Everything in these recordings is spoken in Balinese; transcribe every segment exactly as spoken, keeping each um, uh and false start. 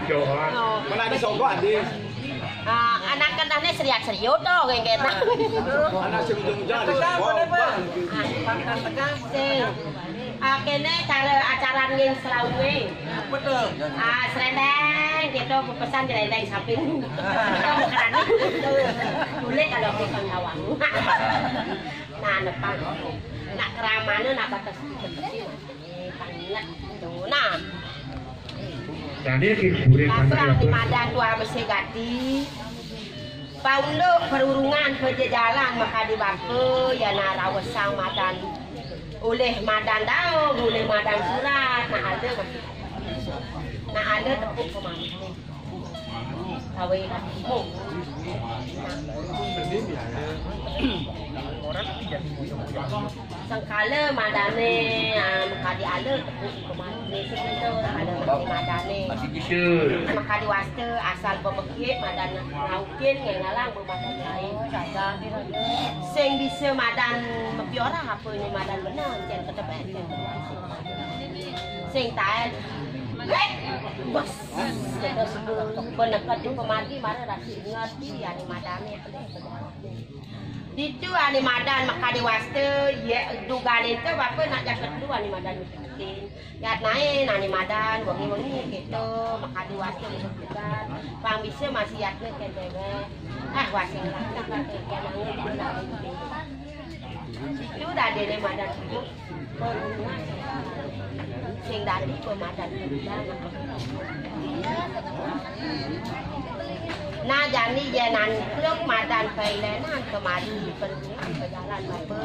Mana di Sogok, Adi? Ah, anak kendahne seriat-seriut to, gengget. Anak sing ujung-ujung di Sogok. Sing. Ah, kene cara acara ngin selawe. Betul. Ah, serendeng, gitu, pesan serendeng samping. Boleh kalau bukan awak. Nah, nepang. Nak keramane, nak batas. Nah. Dadi ki kulit Bapa anak ni madan tua besi gati. Paunduk perurungan pejejalan makadi bapa, ya na rawesang madan. Oleh madan daun, oleh madan surat, nak ada. Nak ada tepuk pemampu. Awei kaki. Sengkala madane, ah, makadi ala tepuk pemampu. Sekali ada madane. Ati bisa. Makadi wasta asal pemekik madan ngaukin ngengalang madan lain. Sing bisa madan mepiora apa ni madan benar, jen ketebek, jen. Sing taen. Bos. Peneket di pemati mara rasi ngerti ya ni madane. Ditu ani madan makadi wasta, ye dugane te bapa nak jaket tu ani madan. Yat naen ani madan wengi-wengi kita makadi wasta bukan. Pang bisa masih yatne ke dewe. Ah, wasing lah. Itu dah dene madan. Sing dadi pemadan. Nah, jani jenan kluk madan pailenan kemari perungan pejalan apa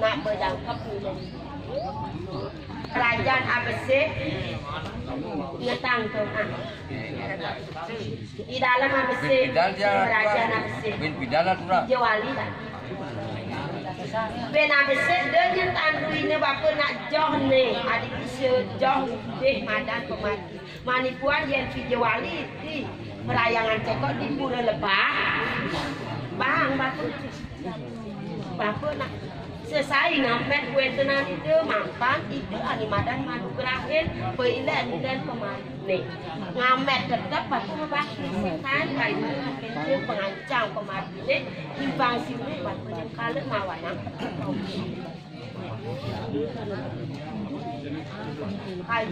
nak berjangkep ni. Kerajaan abesik ngetang tu, ah. Di dalam abesik, kerajaan abesik. Bin pidal lah turah. Jawali lah. Ben abesik, de nyen tanduine bapa nak joh ne, adi bisa joh deh madan pemati. Manipuan yen pije wali ti perayangan cokok di pura lebah. Bang bapa. Bapa nak sesai ngamet kuentenan ide mampan ide ani madan manugrahin peilen dan pemati. Nih, ngamet tetep bapa ngebakti setan kayu pengancang pemati. Nih, timbang sini bapa yang kale mawanang. Kayu